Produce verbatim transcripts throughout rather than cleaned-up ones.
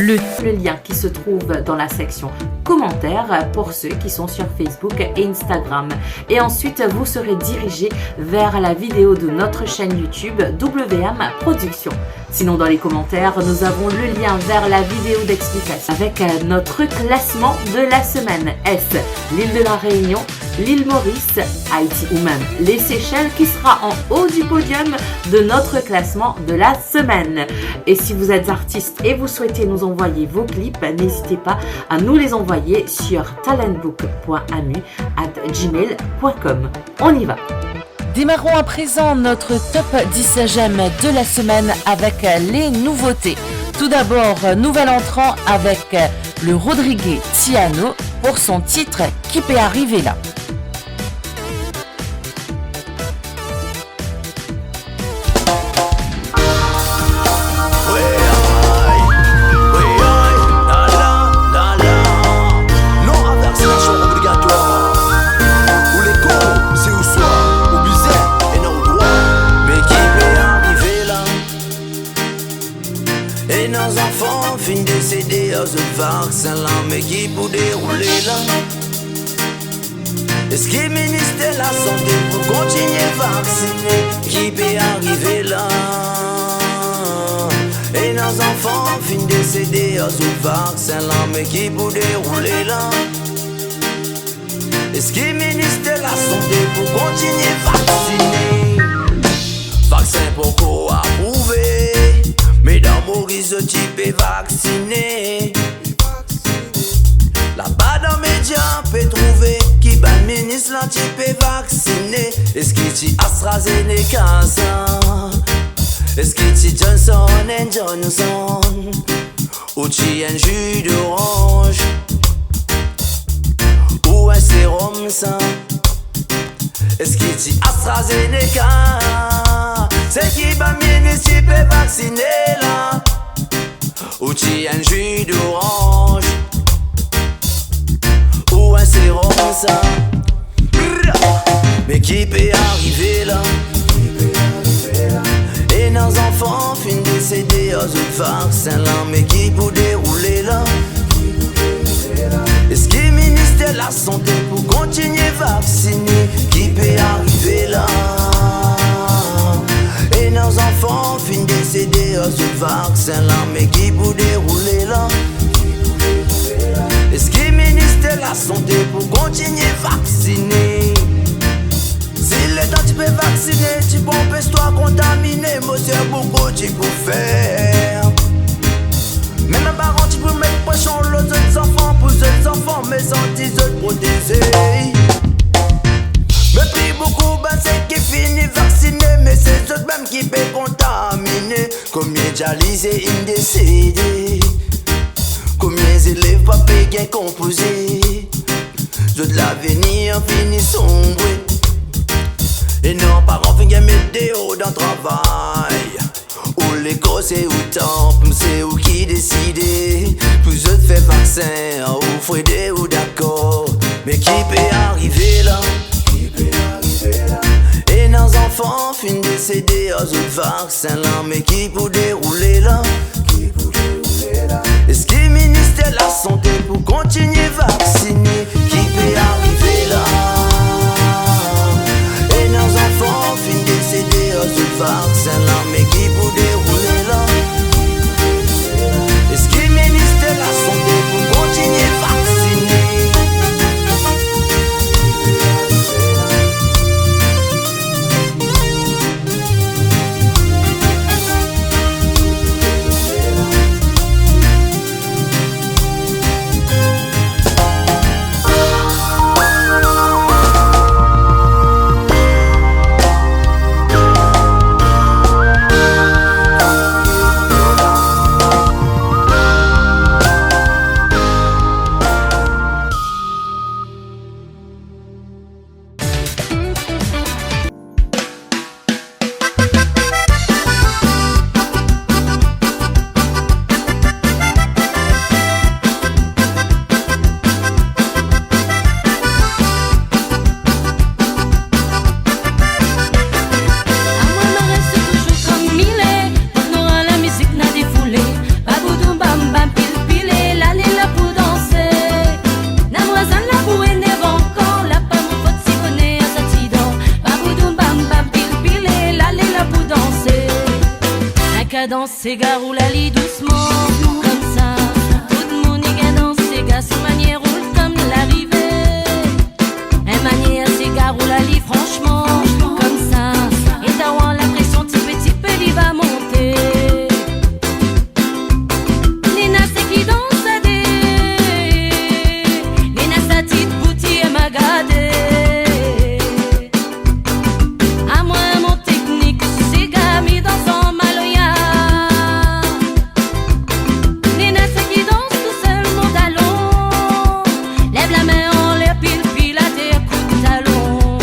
Le, le lien qui se trouve dans la section commentaires pour ceux qui sont sur Facebook et Instagram. Et ensuite, vous serez dirigé vers la vidéo de notre chaîne YouTube W M Production. Sinon, dans les commentaires, nous avons le lien vers la vidéo d'explication avec, euh, notre classement de la semaine. Est-ce l'île de la Réunion, l'île Maurice, Haïti ou même les Seychelles qui sera en haut du podium de notre classement de la semaine ? Et si vous êtes artiste et vous souhaitez nous envoyer vos clips, n'hésitez pas à nous les envoyer sur talentbook point amu arobase gmail point com. On y va. Démarrons à présent notre top dix j'aime de la semaine avec les nouveautés. Tout d'abord, nouvel entrant avec le Rodriguez Tiano pour son titre Ki pe arive la. Non a vaksinasion obligatwar. Ou lekor, si ou swar, ou bizin, ena ou drwa. Me ki pe arive la? Ena zanfan finn desede ar zot vaksin la, me ki pou deroule la? Eski Minister Lasante pou kontigne vaksine? Ki pe arive la? Ena zanfan finn desede ar zot vaksin la, me ki pou deroule la? Eski Minister Lasante pou kontigne vaksine? Vaksin pankor aprouve, me dan Moris zot ti pe vaksine. Laba dan media pe trouve ki bann minis la ti pe vaksine. Eski ti AstraZeneca sa? Eski ti Johnson and Johnson? Ou ti enn zi doranz? Ou enn serom sa? Eski ti AstraZeneca? Se ki bann minis ti pe vaksine la? Ou ti enn zi doranz? Ou enn serom sa? Me ki pe arive la? Ena zanfan finn desede ar zot vaksin la, me ki pou deroule la? Eski Minister Lasante pou kontigne vaksine? Ki pe arive la? Ena zanfan finn desede ar zot vaksin la, me ki pou deroule la? Eski Minister Lasante pou kontigne vaksine? Si letan ti pe vaksine ti pou anpes twa kontamine, mo ser, boukou ti pou fer. Mem bann paran ti pou met presion lor zot zanfan, pou zot zanfan, me santi zot proteze. Me pli boukou bann seki fini vaksine, me se zot mem ki pe kontamine. Konbien dialize inn desede? Konbien zelev pa pe gagn konpoze? Zot lavenir fini sonbre. Ena paran finn gagn met deor dan travay. Ou lekor se ou tanp, se ou ki deside. Pou zot fer vaksin, ou frede ou dakor. Me ki pe arive la? Ena zanfan finn desede ar zot vaksin la, me ki pou deroule la? Eski Minister Lasante pou kontigne vaksine? Ki pe arive la? Ena zanfan finn desede ar zot vaksin la, me ki pou deroule la? Eski Minister Lasante pou kontigne vaksine? Dans sega, roul ali dousman, koumsa. Tou dimoun inn gagn dans sega, so manier roul kom larive. Enn manier sega, roul ali fransman, koumsa. E to ena linpresion tipe tipe li va monte. Ena seki dans sade, ena sa tit bouti e magade. Amwin mo teknik, sega mi dans an maloya. Ena seki dans tousel, mont talon. Lev lame anler, pil pil ater, kout talon.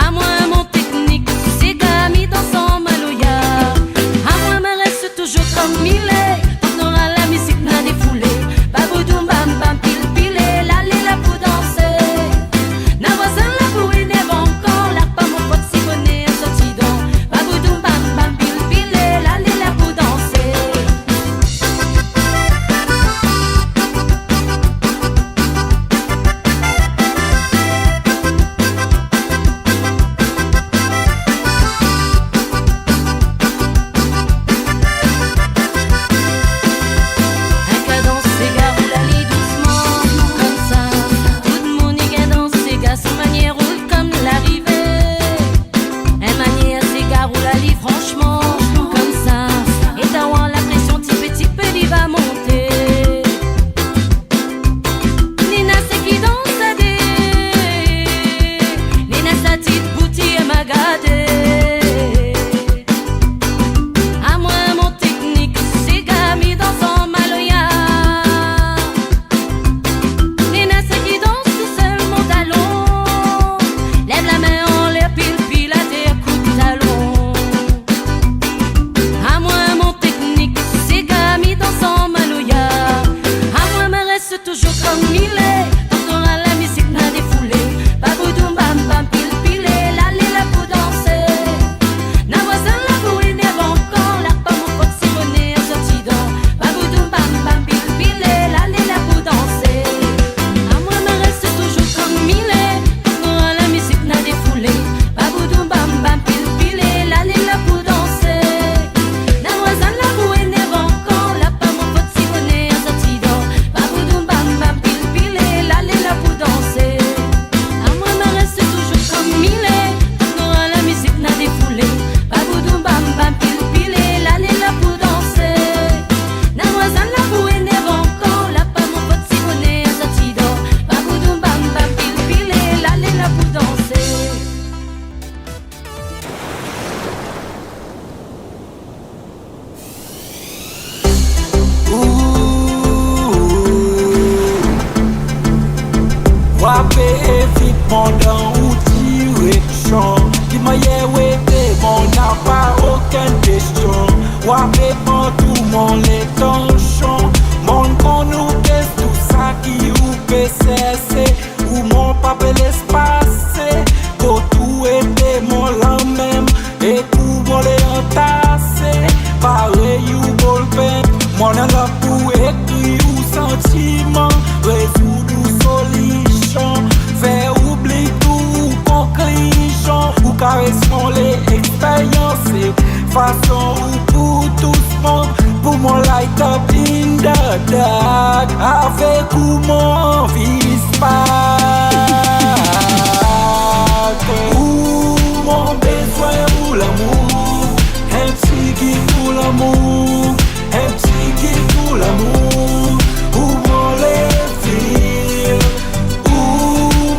Amwin mo teknik, sega mi dans an maloya. Amwin mo res touzour kom li le. Tank nou rant lamizik, nou defoule. Baboudoum bam bam, pil pile, lale la pou danse. Na vwazin la pou enerv ankor, la pa mo fot si boner sorti dan. Baboudoum bam bam, pil pile, lale la pou danse. Enn kadans sega, roul ali dousman, koumsa. Tou dimoun inn gagn dans sega, so manier roul kom larive. Enn manier sega, roul ali fransman, koumsa. E to ena linpresion tipe tipe li va monte. Ena seki dans sade, ena sa tit bouti e magade. Amwin mo teknik, sega mi dans an maloya. Ena seki dans tousel, mont talon. Lev lame anler, pil pil ater, kout talon. Amwin mo teknik, sega mi dans an maloya. Amwin mo res touzour kom li le. Tank nou rant lamizik, nou defoule. Baboudoum bam bam, pil pile, lale la pou danse. Na vwazin la pou enerv ankor, la pa mo fot si boner sorti dan. Baboudoum bam bam, pil pile, lale la pou danse. Amwin mo res touzour kom li le. Tank nou rant lamizik, nou defoule. Baboudoum bam bam, pil pile, lale la pou danse. Na vwazin la pou enerv ankor, la pa mo fot si boner sorti dan. Baboudoum bam bam, pil pile, lale la pou danse. Amwin mo res touzour kom li le. Tank nou rant lamizik, nou defoule. Baboudoum bam bam, pil pile, lale la pou danse. Na vwazin la pou enerv ankor, la pa mo fot si boner sorti dan. Baboudoum bam bam, pil pile, lale la pou danse. Ou, ou, ou. Wa pe evit pandan ou direksion. Ki manier ou ete, mo napa okenn kestion. Wa pe pran tou mo letansion. Mo konn ou pe tou sa ki ou pe serse. Ou mo pa pe les pase, kot ou ete mo lamem, e kou mo le antase, parey ou bolpen, mo la pou ekrir ou santiman, rezoud ou solision, fer oubli tou ou konklizion, ou kares mo le eksperyans, fason ou pou tous mo, pou mo light up in the dark, avek ou mo anvi spark. Ou mo bezwen ou lamour, enn tigit ou lamour, enn tigit ou lamour, ou mo le feel. Ou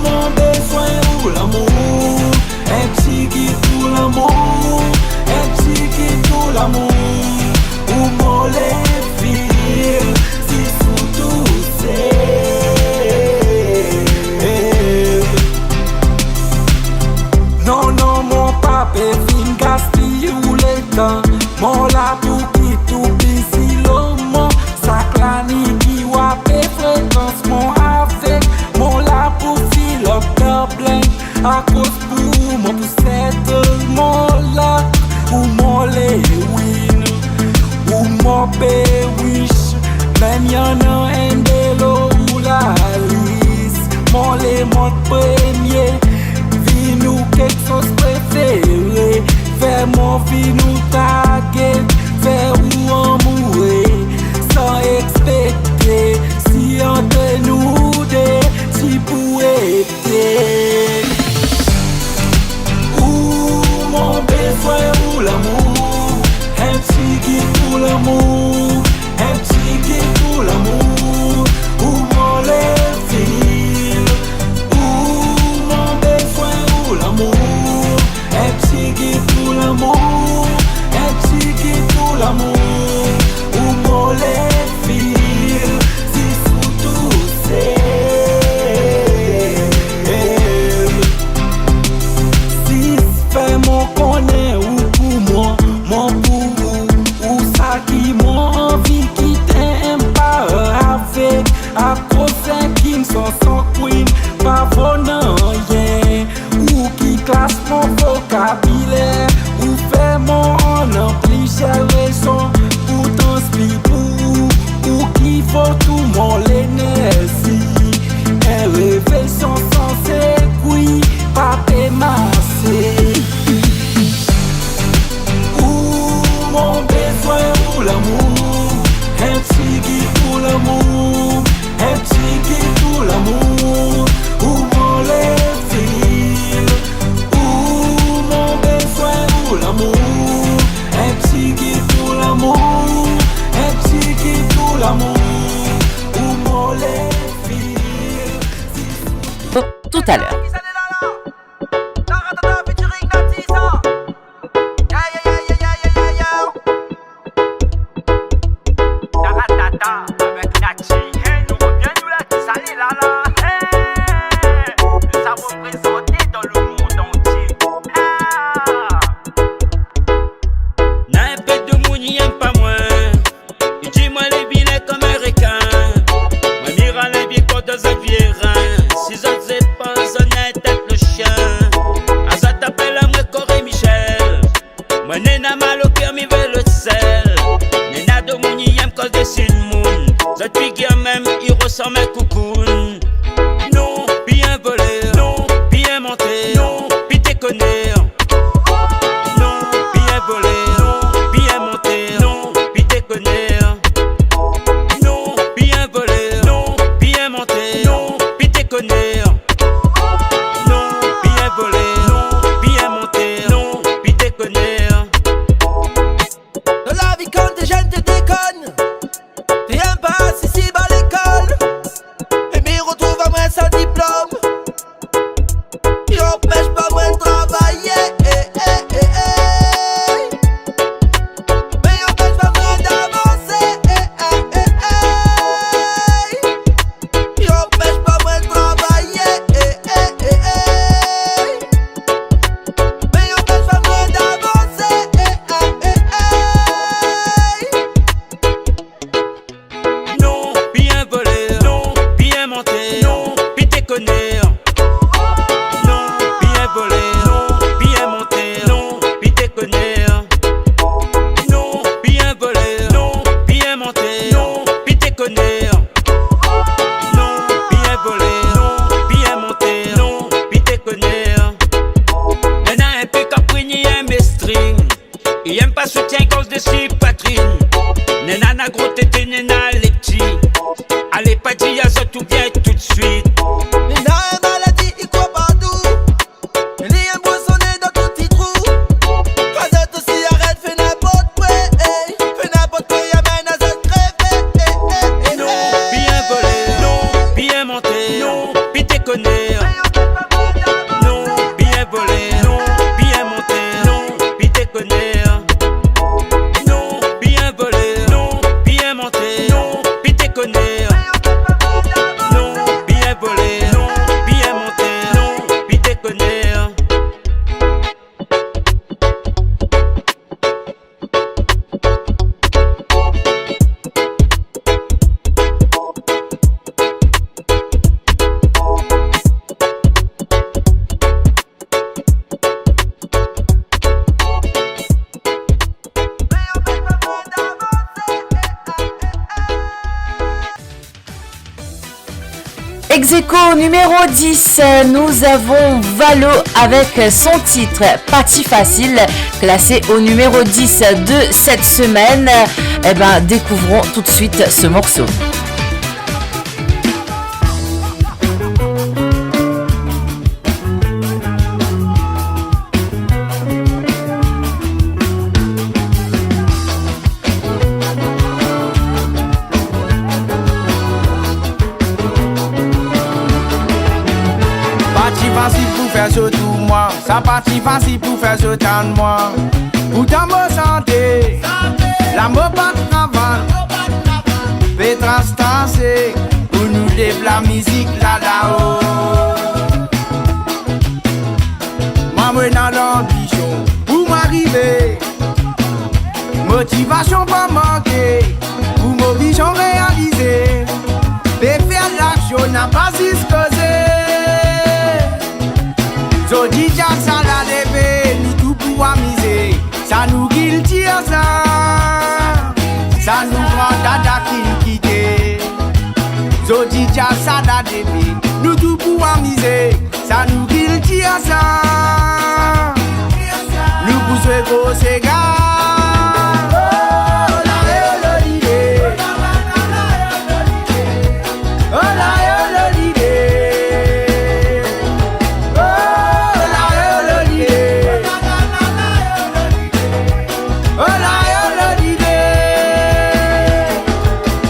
mo bezwen ou lamour, enn tigit ou lamour, enn tigit ou lamour, ou mo le feel, si sou touse. Non, non, mo pa pe vinn gaspiy ou letan, mo la pou kit ou bizi lor mo, sak lani ki wa pe frekans mo avek, mo la pou fill up the blank, akoz pou mo pou settle mo luck, ou mo le win, ou mo pe wish, mem annan enn de lor ou lalis, mo le mont premie, vinn ou kiksoz prefere, fer mo vinn ou tagete. tout à l'heure. Taratata avek Naty. Hey, nou revien, nou la, ki sale la la. Hey, nou sa reprezante dan lemond antie. Ah. Na enn pe dimoun, li enm pa mwa. Li dir mwa li vilin kouma rekin. Mwa, miral enn vie kor dan zot vie rin. Si zot zet pa, zot ena tet lesien. Azot apel mwa Corey Michel. Mwa, ena mal o ker, mi ve lot sel. Ena dimoun, li enm koz de sinn moun. Zot figir mem, li resam enn koukoun. Non, pi enn voler. Non, pi enn manter. Non, pi dekoner. Non, pi enn voler, non, pi enn manter, non, pi dekoner. Non, pi enn voler, non, pi enn manter, non, pi dekoner. Non, pi enn voler, non, pi enn manter, non, pi dekoner. Dan lavi, kan to zenn, to dekonn. Ti enn pa asize ba lekol, e mi retrouv mwa san diplom. Li anpes pa mwa travay, eh, eh, eh, eh, eh. Me li anpes pa mwa avanse, eh, eh, eh, eh. Li anpes pa mwa travay, eh, eh, eh, eh, eh. Me li anpes pa mwa avanse, eh, eh, eh, eh. Non, pi enn voler, non, pi enn manter, non, pi dekoner. Non, pi enn voler, non, pi enn manter, non, pi dekoner. Non, pi enn voler, non, pi enn manter, non, pi dekoner. Non, pi enn voler, non, pi enn manter, non, pi dekoner. Ena enn pe kaprini, enn mestring. Li enm pa soutien gorz desi patrin. Nena na gro tete, nena lepti. Ale pa dir azot oubien toutswit. Nena enn maladi, li kour partou. Li enm bwasone dan tou ti trou. Azot osi aret fer ninport kwe, ey. Fer ninport kwe, amenn azot kreve, ey, ey, ey, non, ey. Pi enn voler, non, pi enn manter, non, pi dekoner. Non, pi enn voler, non, pi enn manter, non, pi dekoner. Non, pi enn voler, non, pi enn manter, non, pi dekoner. Non, pi enn voler, non, pi enn manter, non, pi dekoner. Ex aequo numéro dix, nous avons Valo avec son titre Pa Ti Fasil, classé au numéro dix de cette semaine. Eh ben, découvrons tout de suite ce morceau. Pa ti fasil pou fer zot ou mwa, sa pa ti fasil pou fer zot tann mwa. Pourtan mo sante, la mo pa travay, pe tras tase pou nou lev lamizik la lao. Mwa mo ena lanbision pou mwa rive. Motivasion pa manke pou mo vizion realize. Pe fer laksion, napa zis koze. Zodi dia sa la leve, nou tou pou amize. Sa nou kiltir sa, sa nou gran dada ki kite. Zodi dia sa la leve, nou tou pou amize. Sa nou kiltir sa, nou pou zwe gro sega. Oh, la, eh, oh, lo, lide. Oh, la, eh, oh, lo, lide. Oh, la, eh, oh, lo, lide. Oh, la, eh, oh, lo, lide.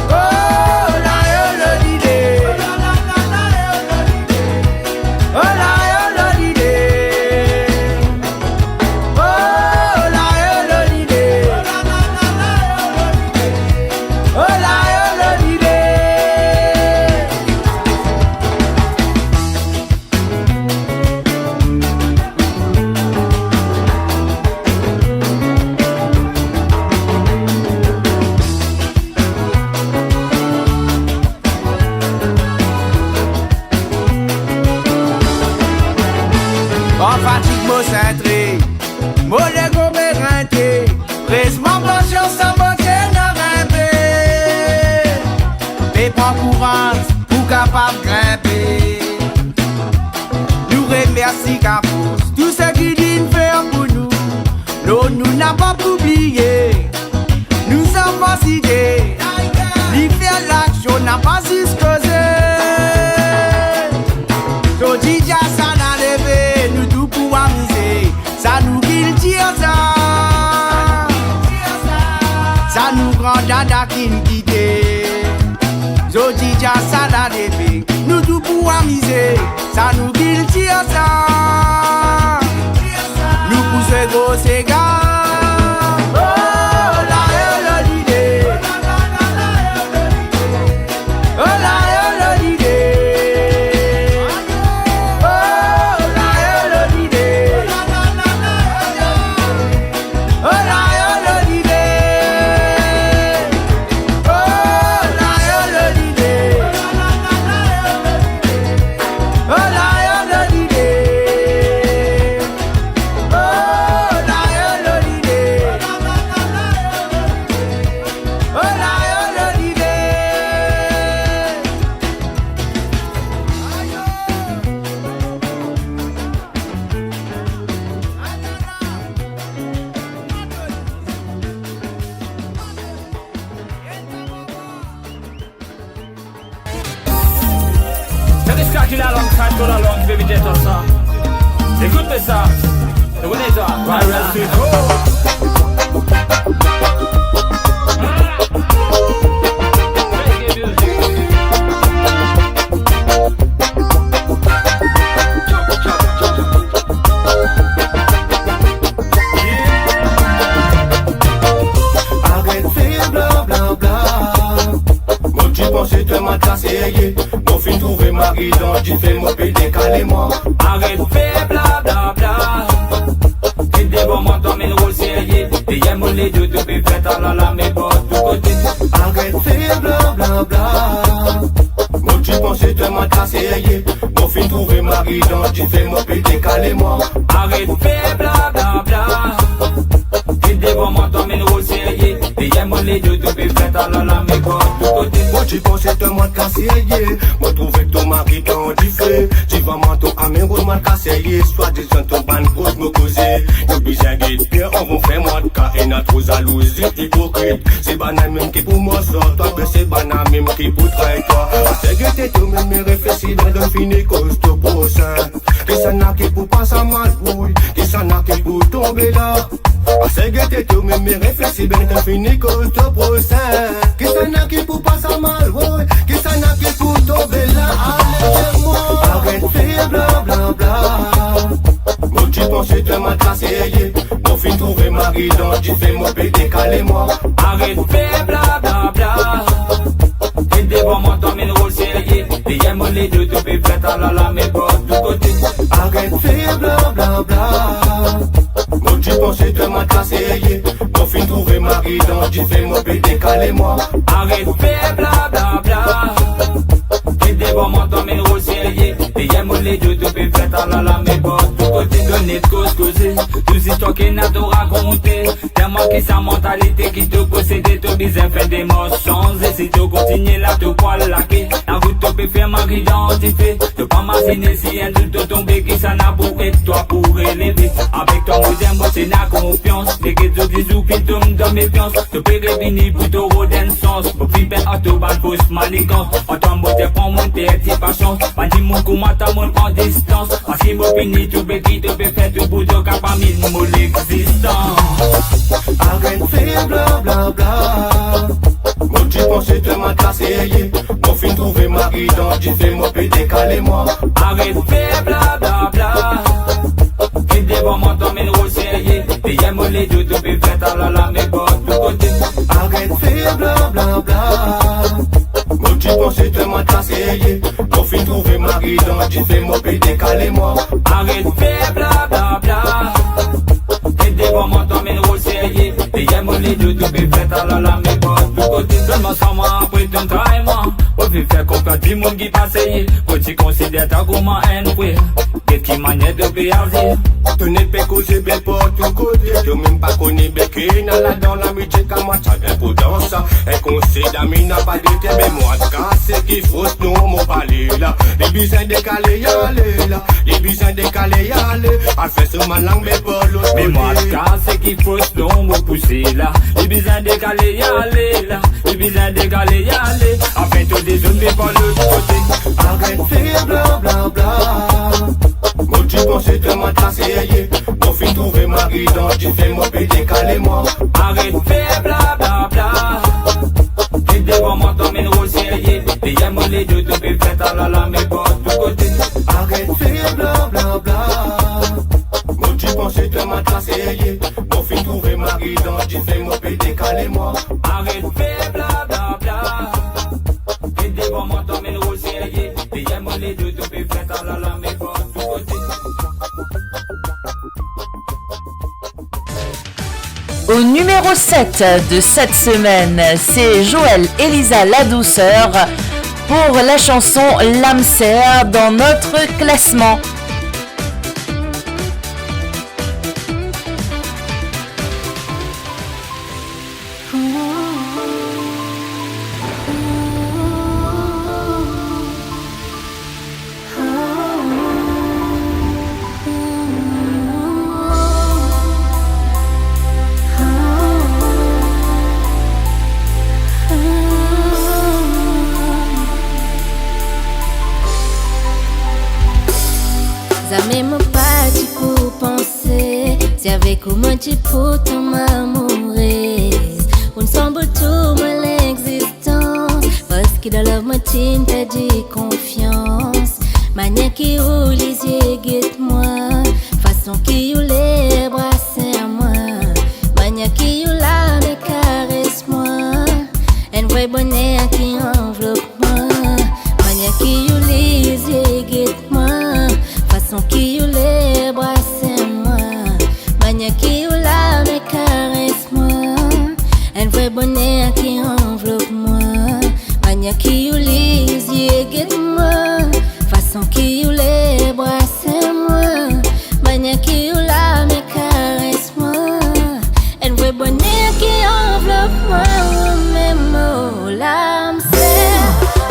Oh, la, eh, oh, lo, lide. Oh, Pa zis koze. Zordi dia sa la leve, nou tou pou amize. Sa nou kiltir sa. Sa nou gran dada ki'nn kite. Zordi dia sa la leve, nou tou pou amize. Sa nou kiltir sa. Nou pou zwe gro sega. Oh, la, oh, la, lide. Oh, la, oh, la, lide. Oh, la, oh, la, lide. Oh, la, oh, la, lide. Oh, la, oh, la, lide. Oh, la, oh, la, lide. Oh, la, oh, la, lide. Oh, la, oh, la, lide. Let us crack it along, crack it along, baby, get us up. Écoute ça. Écoute ça. Viral Studio. Aret fer blablabla. Mo ti panse twa mwa ta serye. Mo finn trouve mari dan dife, mo pe dekale mwa. Aret fer blablabla. Vinn devan mwa, twa amenn rol serye. Deryer mo ledo to pe fer talala, me bor tou kote. Aret fer blablabla. Mo ti panse twa mwa ta serye. Mo finn trouve mari dan dife, mo pe dekale mwa. Aret fer blablabla. Vinn devan mwa, twa amenn rol serye. Deryer mo ledo to pe fer talala, me bor tou kote. Mo ti panse twa mwa ta serye. Mo trouve to mari dan dife. Devan mwa to amenn rol mwa ta serye. Swadizan to bann koz mo koze. Nou bizin get bien avan fer mwa ka, ena tro zalouzi, ipokrit. Se bann-la mem ki pou mwa sort, twa be se bann-la mem ki pou tray twa. Ase gete to mem, me reflesi bien, donn fini koz to prosin. Kisannla ki pou pas mal, woy, kisannla ki pou tonbe la. Ase gete to mem, me reflesi bien, donn fini koz to prosin. Kisannla ki pou pas mal, woy, kisannla ki pou tonbe la. Ale, mo. Aret fer blablabla. Mo ti panse twa mwa ta serye. Mo finn trouve mari dan dife, mo pe dekale mwa. Aret fer blablabla. Vinn devan mwa, twa amenn rol serye. Deryer mo ledo to pe fer talala, me bor tou kote. Aret fer blablabla. Mo ti panse twa mwa ta serye. Mo finn trouve mari dan dife, mo pe dekale mwa. Aret fer blablabla. Vinn devan mwa, twa amenn rol serye. Deryer mo ledo to pe fer talala, me bor tou kote. To net koz koze, tou zistwar ki ena to rakonte. Telman ki sa mantalite ki to posede, to bizin fer demars sanze. Si to kontinie la, to pou al lake. Larout to pe fer mari dan dife. To pa mazine si enn zour to tonbe, kisannla pou ed twa pou releve. Avek twa mo dir mo ti ena konfians, me get zot dizour ki tom dan mefians. To pe revini pou to rod enn sans. Mo finn pena to bann fos manigans. Antan mo ti pran mo ler ti pasians. Pa dir mwa kouma ta mo pran distans. Parski mo fini tou be ki to pe fer tou pou to kapav minn mo lexistans. Aret fer blablabla. Mo ti panse twa mwa ta serye. Mo finn trouve mari dan dife, mo pe dekale mwa. Aret fer blablabla. Vinn devan mwa, twa amenn rol serye. Deryer mo ledo to pe fer talala, me bor tou kote. Aret fer blablabla. Mo ti panse twa mwa ta serye. Mo finn trouve mari dan dife, mo pe dekale mwa. Aret fer blablabla. Vinn devan mwa, twa amenn rol serye. Deryer mo ledo to pe fer talala, me bor tou kote. Donn mwa sa mwa, apre to tray mwa. Mo finn fer konfians dimoun ki pa serye. Mo ti konsider twa kouma enn frer. Get ki manier to pe azir. To net pe koze be par tou kote. To mem pa kone be ki ena ladan lamitie, kouma sa enpordans sa. Enn konsey damina pa deter, me mwa kas seki fos non mo pale la. Li bizin dekale ale la. Li bizin dekale ale. Al fer so malang be par lot kote. Me mwa kas seki fos non mo pouse la. Li bizin dekale ale la. Li bizin dekale ale. Afin to dezot Par lot kote, aret fer blablabla. Mo ti panse twa mwa ta serye. Mo finn trouve mari dan dife, mo pe dekale mwa. Aret fer blablabla. Vinn devan mwa, twa amenn rol serye. Deryer mo ledo to pe fer talala, me par tou kote. Aret fer blablabla. Mo ti panse twa mwa ta serye. Mo finn trouve mari dan dife, mo pe dekale mwa. Aret fer blablabla. Vinn devan mwa, twa amenn rol serye. Deryer mo ledo to pe fer talala, me par tou kote. Au numéro sept de cette semaine, c'est Joël Elisa La Douceur pour la chanson Lam Ser dans notre classement. Zame mo pa ti pou panse, se avek ou mo ti pou tonm amourez. Ou'nn sanble tou mo lexistans, parski dan love mo ti'nn perdi konfians. Manier ki ou lizie get mwa, fason ki ou lebra ser mwa, manier ki ou lame kares mwa, enn vre boner ki anvlop mwa, manier ki ou lizie get mwa, fason ki ou lebra ser mwa, manier ki ou lame kares mwa, enn vre boner ki anvlop mwa, manier ki ou lizie get mwa, fason ki ou lebra ser mwa, manier ki ou lame kares mwa, enn vre boner ki anvlop mwa. Ou mem mo lam ser,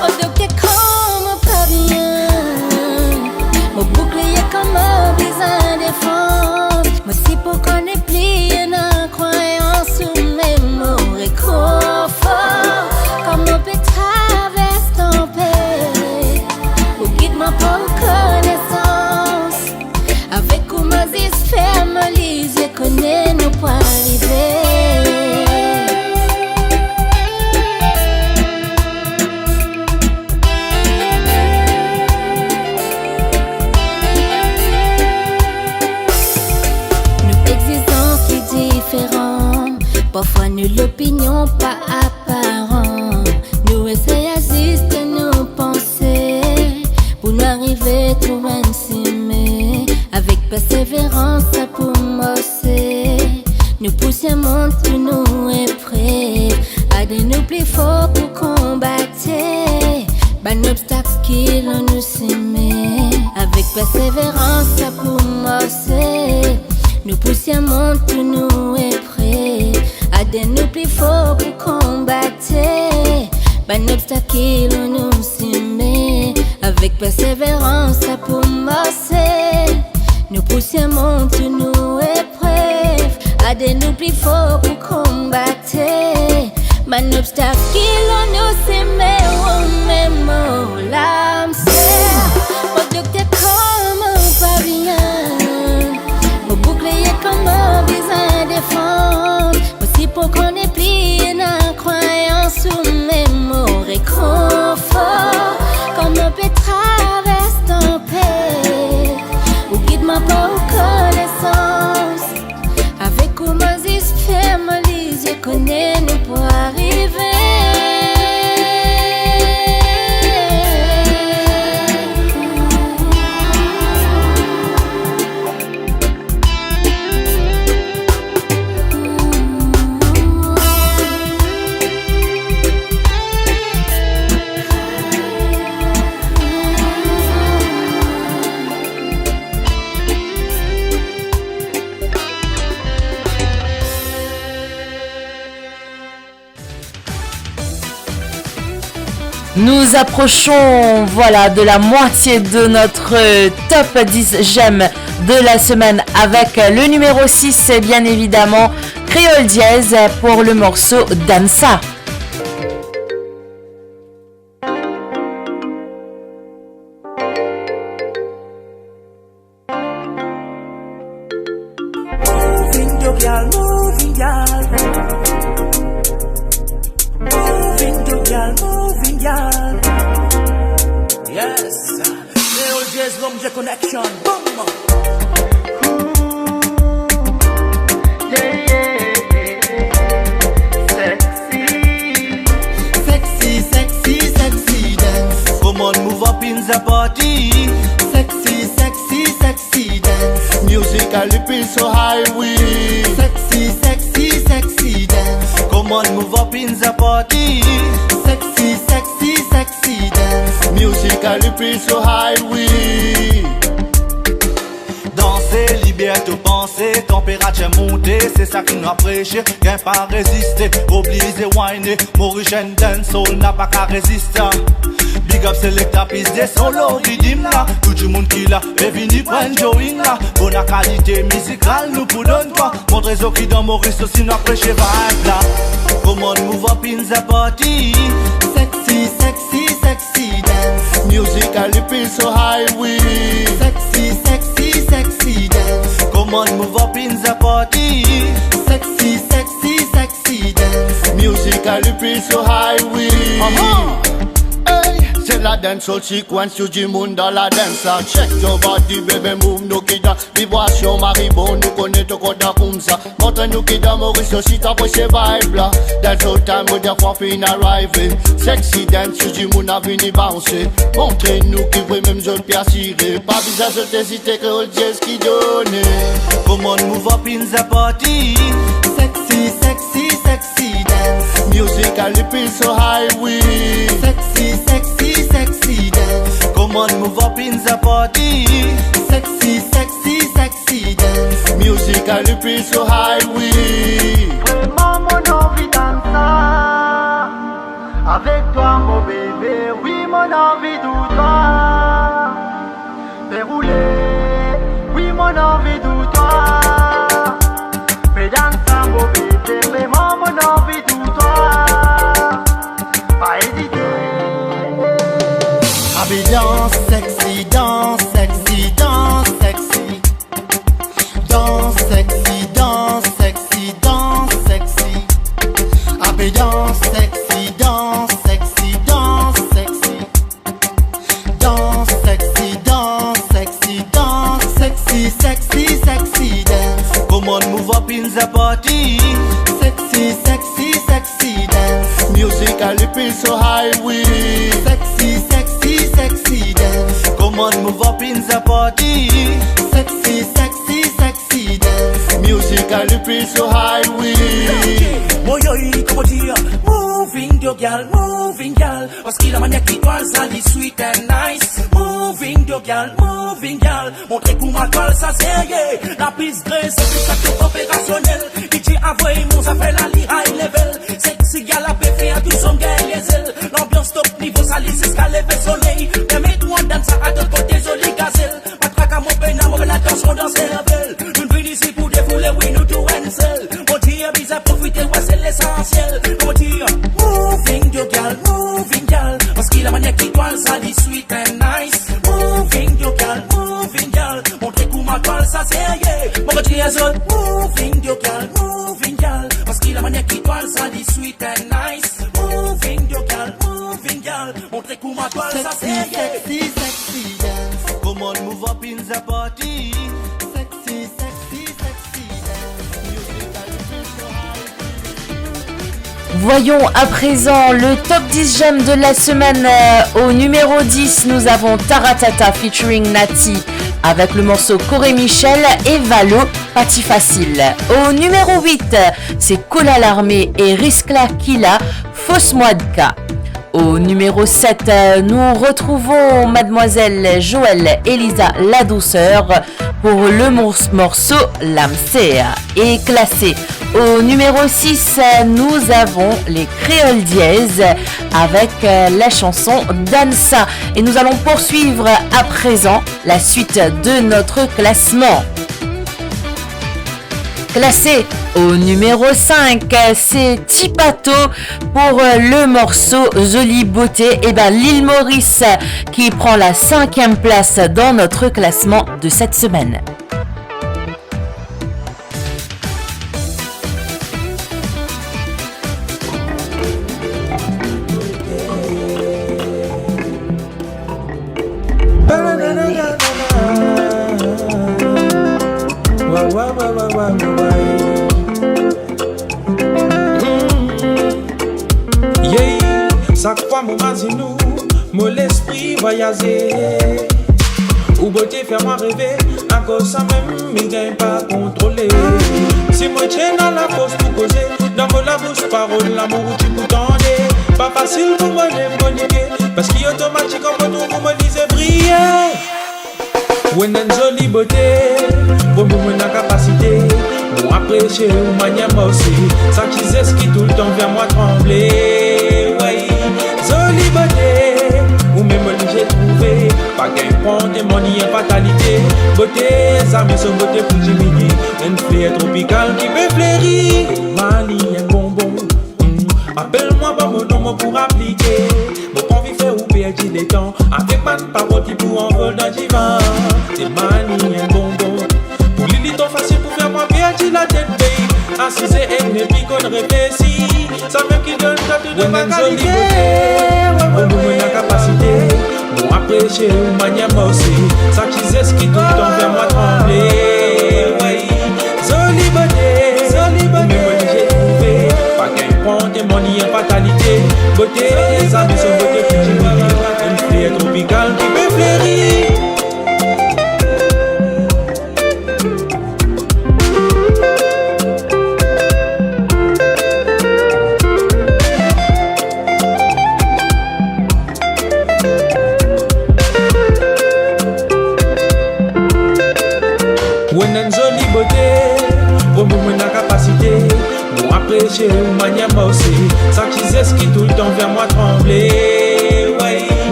o dokter kan mo pa bien, mo boukliye kan mo bizin defans, mo si pou kone pli ena krwayans, ou mem mo rekonfor kan mo pe travers tanpet, ou gid mwa par ou konesans. Avek ou mo zis ferm mo lizie, kone nou pou arive. Nou exizans ki diferan, parfwa nou lopinion pa aparan. Nou esey aziste nou panse pou nou arive trouv enn sime. Avek perseverans sa pou marse. Nou pou sirmont tou nou eprev, ade nou pli for pou konbat bann obstak ki lor nou sime. Avek perseverans sa pou marse. Nou pou sirmont tou nou eprev, ade nou pli for pou konbat bann obstak ki lor nou sime. Avek perseverans sa pou marse. Nou pou sirmont tou nou eprev, ade nou pli for pou konbat bann obstak ki lor nou sime. Ou mem mo lam ser, o dokter kan mo pa bien, mo boukliye kan mo bizin defans, mo si pou kone pli ena krwayans, ou mem mo rekonfor kan mo pe travers tanpet, ou gid mwa par ou konesans. Avek ou mo zis ferm mo lizie, kone nou pou arive. Nous approchons, voilà, de la moitié de notre top dix j'aime de la semaine avec le numéro six, bien évidemment, Kréol Diez pour le morceau Dansa. There's Rum J Connection. Boom! Yeah, yeah, yeah, yeah. Sexy. Sexy, sexy, sexy dance. Come on, move up in the party. Sexy, sexy, sexy dance. Music a lipil so high, wi. Sexy, sexy, sexy dance. Come on, move up in the party. Sexy, sexy, sexy dance. Music a lipil so high, wi. Danse, liber to panse, tanperatir monte, se sa ki nou apresiye, gagn pa reziste, oblize wine, Mauritian dancehall napa ka reziste. Big up selekta, plis de son lor ridim la, tou dimoun ki la, be vini pran join la, bona kalite mizikal nou pou donn twa, montre zot ki dan Moris osi nou apresiye vibe la. Come on, move up in the party. Sexy, sexy, sexy dance. Music a lipil so high, wi. Sexy, sexy, sexy dance. Come on, move up in the party. Sexy, sexy, sexy dance. Music a lipil so high, wi. Aha. Hey, se la dancehall sequence, tou dimoun dan la dance la. Shake your body, baby, move, nou ki dan vibrasion maribon, nou kone to kontan koumsa. Montre nou ki dan Moris osi to apresiye vibe la. Dancehall time, mo dir fwa finn arive. Sexy dance, tou dimoun a vini bounce. Montre nou ki vre mem zot pe asire. Pa bizin zot ezite, Kreol Jazz ki done. Come on, move up in the party. Sexy, sexy, sexy dance. Music a lipil so high, wi. Sexy, sexy, sexy dance. Come on, move up in the party. Sexy, sexy, sexy dance. Music a lipil so high, wi. Vremem mo anvi dans sa. Avek twa, mo bebe, wi, mo anvi de twa. Pe roule, wi, mo anvi de twa. Pe dans sa, mo bebe, vremem mo anvi de twa. Pa ezite. Abe dans sexy, dans sexy, dans sexy. Dans sexy, dans sexy, dans sexy. Abe dans sexy, dans sexy, dans sexy. Dans sexy, dans sexy, dans sexy, sexy, sexy dance. Come on, move up in the party. Sexy, sexy, sexy dance. Music a lipil so high, wi. Sexy, sexy, sexy dance. Come on, move up in the party. Sexy, sexy, sexy dance. Music a lipil so high, wi. Woyoy, kouma dir, moving your girl, moving girl. Paski lamanier ki twa al sa, li sweet and nice. Moving your girl, moving girl. Montre kouma twa al sa serye. La plis grese, plis sa to operasionel. DJ avoy mo zafer la, li high level. Sexy girl la pe fer tou zom gagn lezel. Lanbians top nivo, sa li ziska leve soley. Permet ou ann dans sa, atann kote zoli gazel. Pa traka mo pena, mo pena dans mo dan servel. Nou vinn isi pou defoule, wi, nou tou enn sel. Mo dir bizin profite, wi, se lesansiel. Mo dir, moving your girl, moving girl. Paski lamanier ki twa al sa, li sweet and nice. Moving your girl, moving girl. Montre kouma twa al sa serye. Mo dir azot, moving your girl, moving girl. Paski lamanier ki twa al sa, li sweet and nice. Moving your girl, moving girl. Montre kouma twa al sa serye. Sexy, sexy, sexy dance. Come on, move up in the party. Sexy, sexy, sexy dance. Music a lipil so high. Voyons à présent le top dix j'aime de la semaine. Euh, au numéro dix, nous avons Taratata featuring Naty avec le morceau Corey Michel et Valo, Pa Ti Fasil. Au numéro huit, c'est Kola Lamé et Rizk La Killa, Fos Mwa Dka. Au numéro sept, euh, nous retrouvons mademoiselle Joëlle Elisa Ladouceur pour le mor-, morceau Lamser. Et classé au numéro six, euh, nous avons les Créoles Dièse avec, euh, la chanson Dansa. Et nous allons poursuivre à présent la suite de notre classement. Classé au numéro cinq, c'est Tipato pour, euh, le morceau Zoli Bote. Et ben, l'île Maurice qui prend la cinquième place dans notre classement de cette semaine. Sak fwa mo mazinn ou, mo lespri vwayaze. Ou bote fer mwa reve, akoz samem mi gagn pa kontrole. Si mo ti ena lafors pou koze, dan mo labous parol lamour ou ti pou tande. Pa fasil pou mo lem mo like, paski otomatik an mo trouv mo lizie briye. Ou ena enn zoli bote, bon, bon, mo ena kapasite. Mo apresie ou manier marse, sa ti zes ki toultan fer mwa tranble. Wey, zoli bote, ou mem mo lizie trouve. Pa gagn pran, mo ni enn fatalite. Bote, zame so bote pou diminie. Enn fler tropikal ki pe fleri. Manier bonbon. Hmm, apel mwa, ba mo nom, mo pou aplike. Mo pa anvi fer ou perdi letan avek bann parol ki pou anvol dan divan. Ti manier bonbon. Pou li, li tro fasil pou fer mwa perdi latet, babe. Asize enn epi konn reflesi. Samem ki donn twa tou de ma kalite. Wey, wey, wey. Mo ena kapasite. Mo apresie ou manier marse. Sa ti zes ki toultan fer mwa tranble. Wey. Zoli bote, zoli bote, ou mem mo lizie trouve. Pa gagn pran, mo ni enn fatalite. Bote, zame so bote pou diminie. Enn fler tropikal ki pe fleri. Ou ena enn zoli bote, bon, bon, mo ena kapasite. Mo apresie ou manier marse, sa ti zes ki toultan fer mwa tranble. Wey,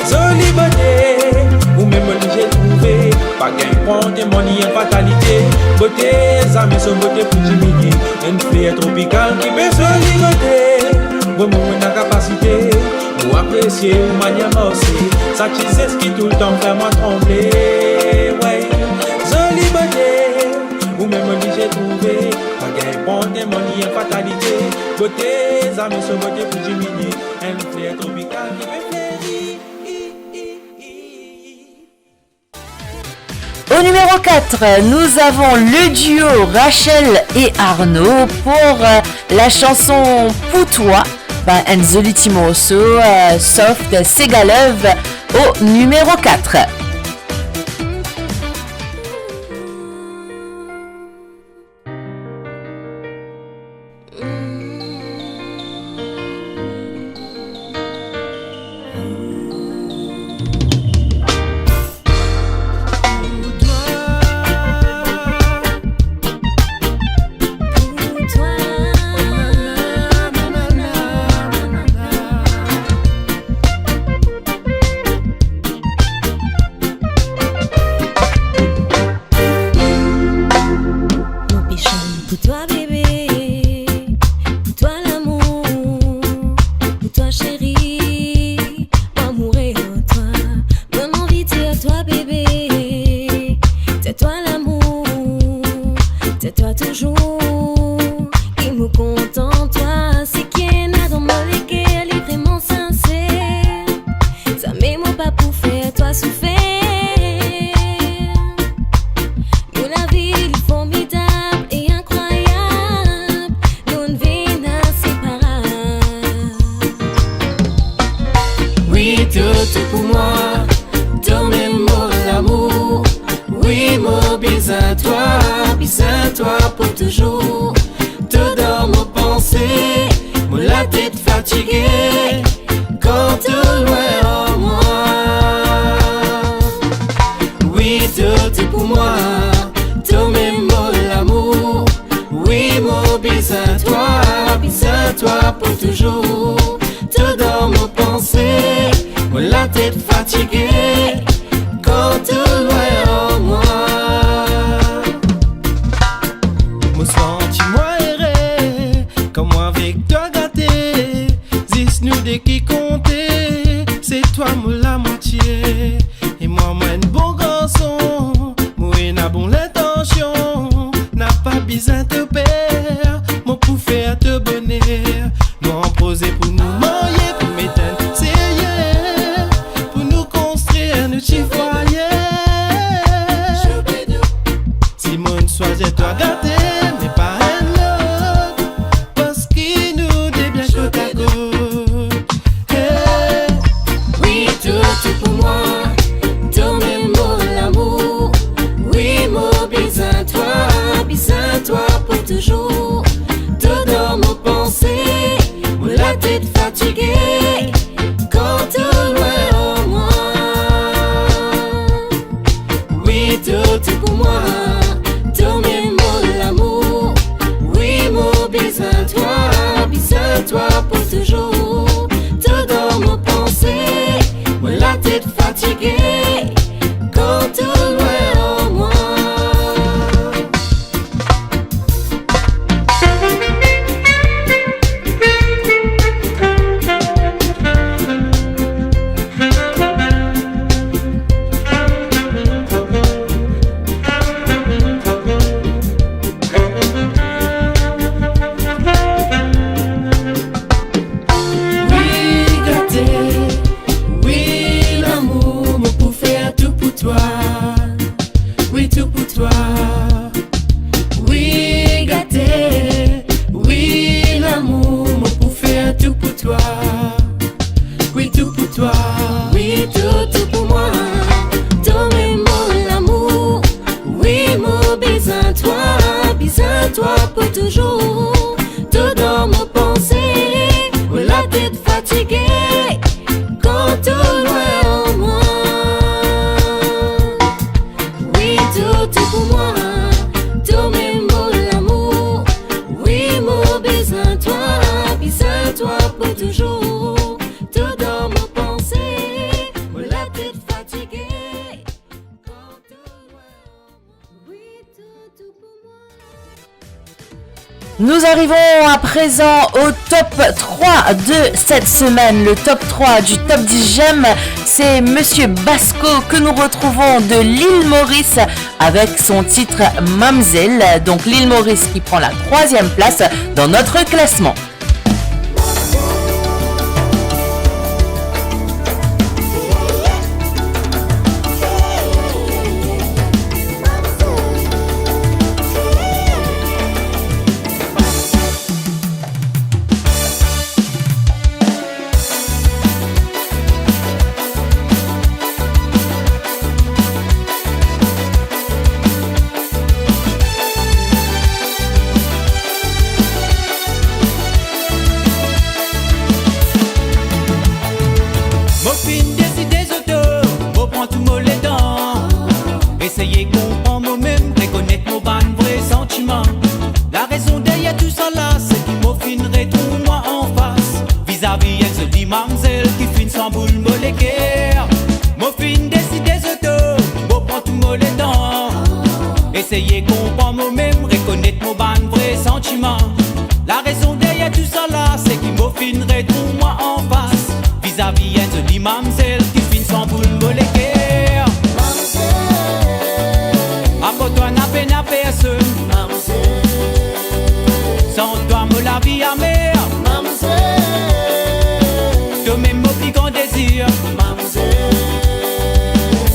zoli bote, ou mem mo lizie trouve. Pa gagn pran, mo ni enn fatalite. Bote, zame so bote pou diminie. Enn fler tropikal ki pe fleri. Zoli bote, bon, bon, mo ena kapasite. Mo apresie ou manier marse, sa ti zes ki toultan fer mwa tranble. Wey, zoli bote, ou mem mo lizie trouve. Pa gagn pran, mo ni enn fatalite. Bote, zame so bote pou diminie. Enn fler tropikal ki pe fleri. Au numéro quatre, nous avons le duo Rachel et Arnaud pour, euh, la chanson Pou Twa. Ben, enn zoli ti morso, euh, soft, Sega Love au numéro quatre. Mo pe chann pou twa, bebe, pou twa, lamour, pou twa, seri, mo amour e twa. Mo anvi dir twa, bebe, ti twa, lamour, ti twa touzour, ki mo kontan twa. Seki ena dan mo leker, li vreman sinser. Zame mo pa pou fer twa soufer. Nou lavi li formidab e inkrwayab, nou vinn inseparab. Wi, tou, tou pou mwa, to mem mo lamour. Wi, mo bizin twa, bizin twa pou touzour. To dan mo panse, mo latet fatige kan to lwin ar mwa. Wi, to, to pou mwa, to mem mo lamour. Wi, mo bizin twa, bizin twa pou touzour. To dan mo panse, mo latet fatige kan to lwin ar mwa. Mo santi mwa ere kan mwa avek twa gate. Zis nou de ki konte, se twa mo lamwatie. E mwa, mwa enn bon garson, mo ena bon lintansion. Napa bizin to per, mo pou fer to boner. Nou ann proze pou nou marye, pou met enn serye, pou nou konstrir nou ti fwaye. Si monn swazir twa gate, me pa enn lot, paski nou de bien kot a kot. Hey, Nous arrivons à présent au top trois de cette semaine. Le top trois du top dix j'aime, c'est Monsieur Basco que nous retrouvons de l'île Maurice avec son titre Mamzelle. Donc l'île Maurice qui prend la troisième place dans notre classement. Mo finn deside zot, mo pran tou mo letan, eseye konpran momem, rekonet mo bann vre santiman. Larezon deryer tousala, se ki mo finn retrouv mwa anfas, vizavi enn zoli mamzel ki finn sanboul mo leker. Mo finn deside zot, mo pran tou mo letan, eseye konpran momem, rekonet mo bann vre santiman. Larezon deryer tousala, se ki mo finn retrouv mwa anfas, vizavi enn zoli mamzel ki finn sanboul mo leker. Mamzel. Apar twa, napa ena personn. Mamzel. San twa, mo lavi amer. Mamzel. Tomem mo pli gran dezir. Mamzel.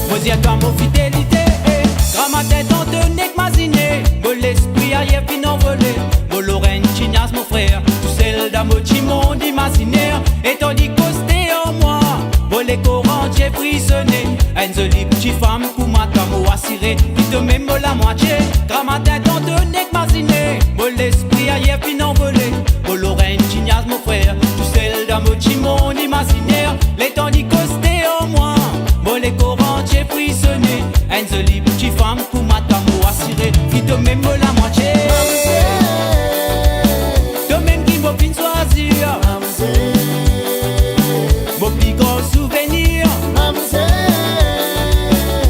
Mo dir twa mo fidelite, eh. Gramatin tanto nek mazine, mo lespri ayer finn anvole. Mo lor enn ti niaz, mo frer, tousel dan mo ti mond imaziner. Letan li koste ar mwa, mo lekor antie frisone. Enn zoli ti fam pou mwa, twa mo asire, ki tomem mo lamwatie. Gramatin tanto nek mazine, mo lespri ayer finn anvole. Mo lor enn ti niaz, mo frer, tousel dan mo ti mond imaziner. Letan li koste ar mwa, mo lekor antie frisone. Enn zoli ti fam pou mwa, twa mo asire, ki tomem mo lamwatie. Mamzel. Tomem ki mo finn swazir. Mamzel. Mo pli gran souvenir. Mamzel.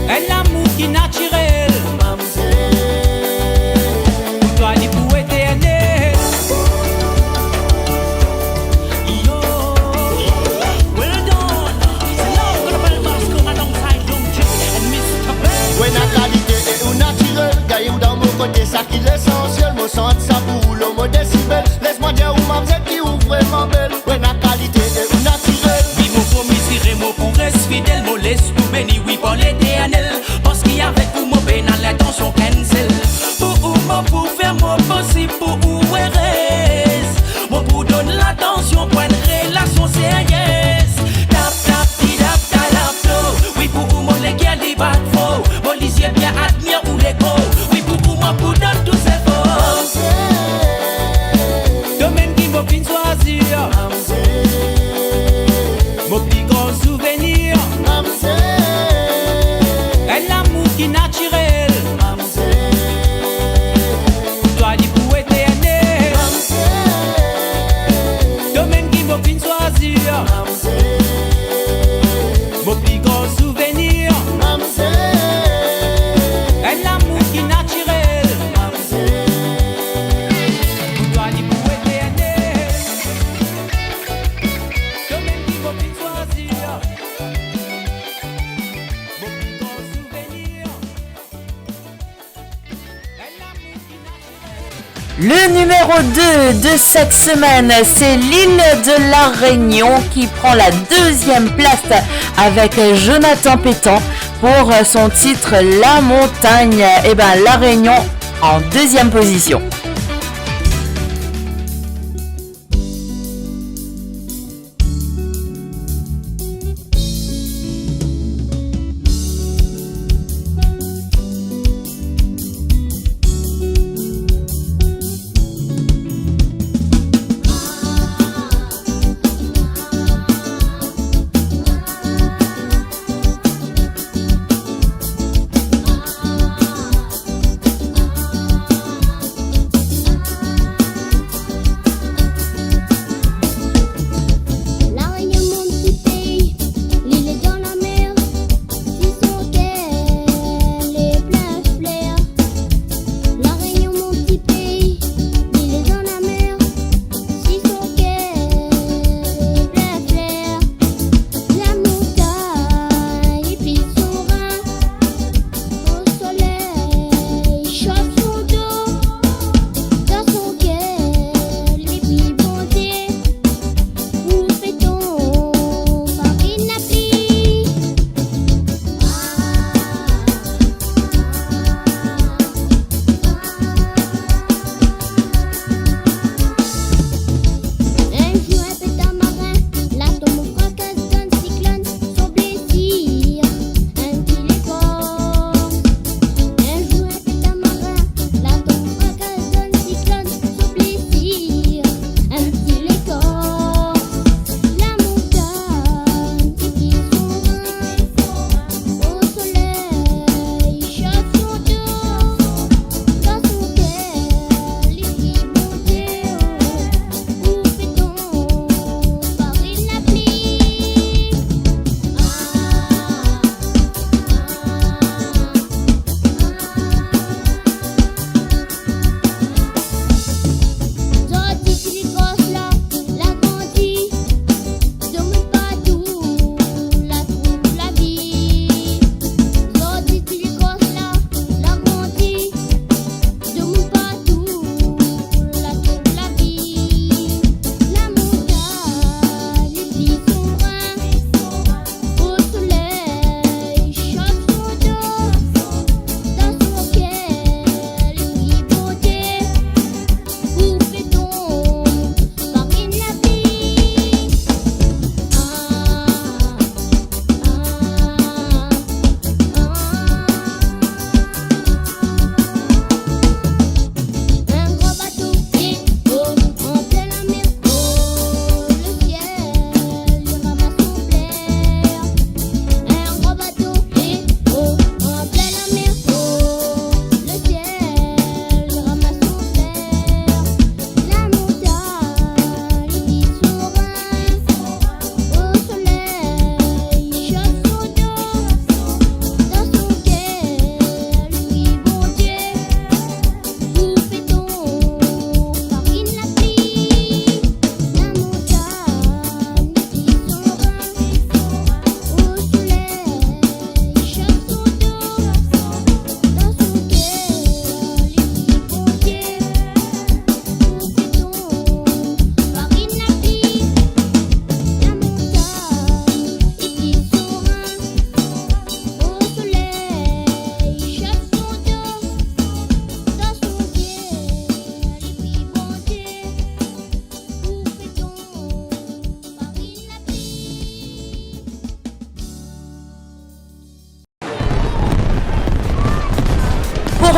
Enn lamour ki natirel. Mamzel. Pou twa li pou eternel. Yo. Well done. It's love gonna play Basco alongside Young J and Mister Ben. Ou ena kalite e ou natirel, gagn ou dan mo kote, sa ki lesansiel, mo sant sa pou ou lor mo desibel. Les mwa dir ou, mamzel, ki ou vreman bel. Ou ena kalite e ou natirel. Wi, mo promet sire mo pou res fidel, mo les ou beni, wi, par Leternel. Parski avek ou mo pena lintansion enn sel. Pou ou mo pou fer mo posib pou ou erez. Mo pou donn latansion pou enn relasion serye. Tap, tap, ti, tap, ta, tap, to. Wi, pou ou mo leker li bat for. Mo lizie bien admir ou lekor. Wi, pou ou mo pou donn tou sel fors. Tomem ki mo finn swazir. Mo pli gran souvenir. Enn lamour ki natirel. Pou twa li pou eternel. Tomem ki mo finn swazir. Mo pli gran souvenir. Enn lamour ki natirel. Pou twa li pou eternel. Tomem ki mo finn swazir. Mo pli gran souvenir. Le numéro deux de cette semaine, c'est l'île de la Réunion qui prend la deuxième place avec Jonathan Pétan pour son titre La Montagne. Eh ben, La Réunion en deuxième position.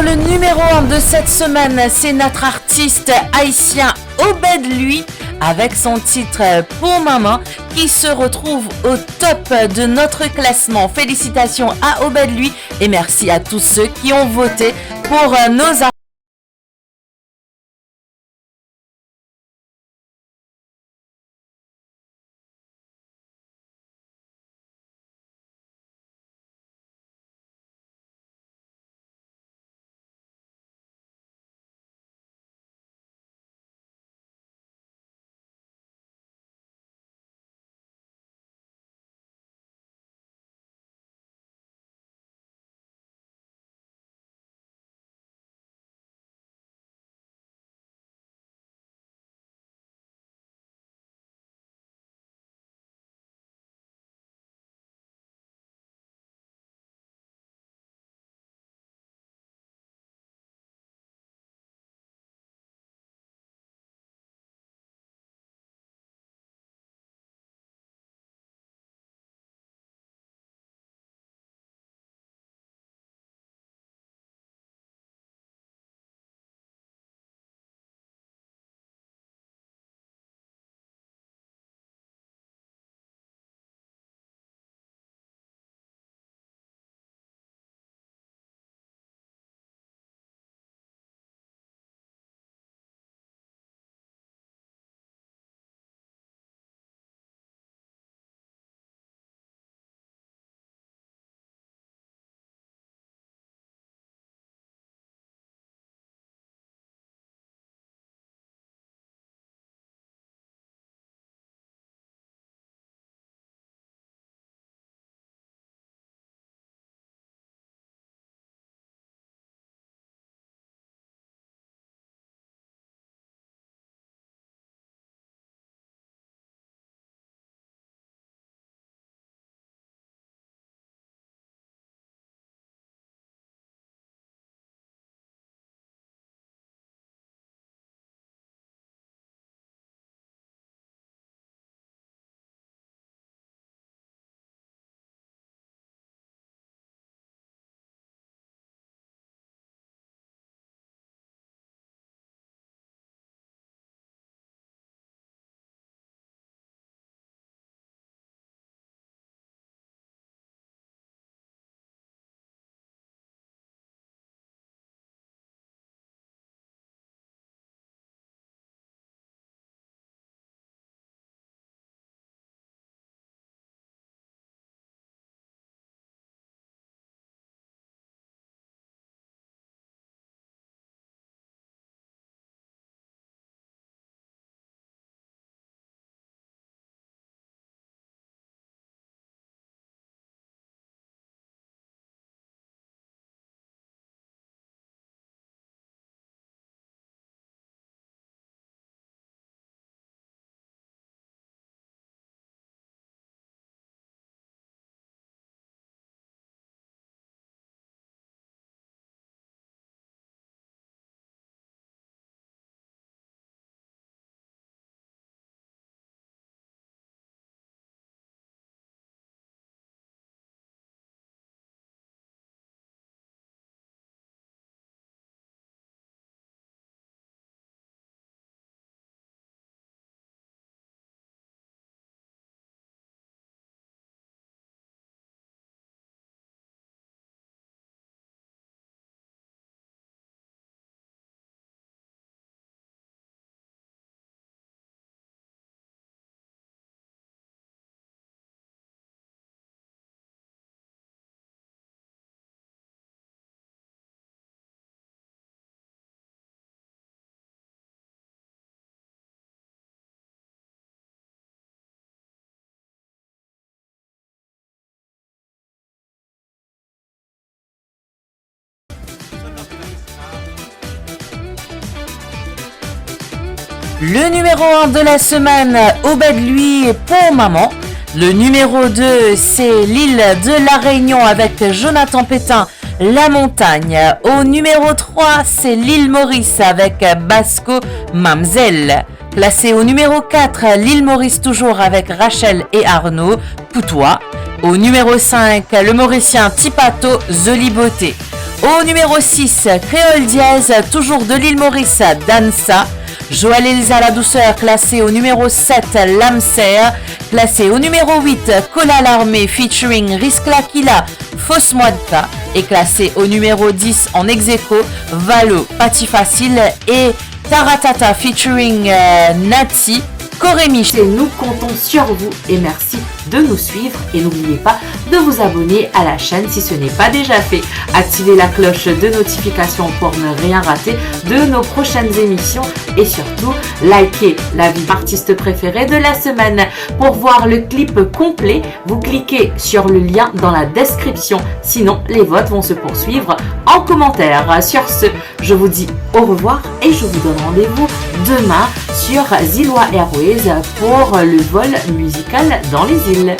Le numéro un de cette semaine, c'est notre artiste haïtien Obed Louis avec son titre Pour Maman qui se retrouve au top de notre classement. Félicitations à Obed Louis et merci à tous ceux qui ont voté pour euh, nos Le numéro un de la semaine, Obed Louis pour maman. Le numéro deux, c'est l'île de la Réunion avec Jonathan Pétain, La Montagne. Au numéro trois, c'est l'île Maurice avec Basco, Mamzelle. Classé au numéro quatre, l'île Maurice toujours avec Rachel et Arnaud, Pour toi. Au numéro cinq, le Mauricien Tipato, Zoli Beauté. Au numéro six, Créole Diaz, toujours de l'île Maurice, Dansa. Joël Elza La Douceur, classé au numéro sept, L'Âme Sœur, classé au numéro huit, Kola Larmé featuring Riskla Killa, Fos Mwa Dka, et classé au numéro dix en ex aequo, Valo, Pati Fasil et Taratata featuring, euh, Naty, Koremi. Et nous comptons sur vous et merci de nous suivre et n'oubliez pas de vous abonner à la chaîne si ce n'est pas déjà fait. Activez la cloche de notification pour ne rien rater de nos prochaines émissions et surtout likez la vie d'artiste préférée de la semaine. Pour voir le clip complet, vous cliquez sur le lien dans la description. Sinon, les votes vont se poursuivre en commentaire. Sur ce, je vous dis au revoir et je vous donne rendez-vous demain sur Zilois Airways pour le vol musical dans les îles.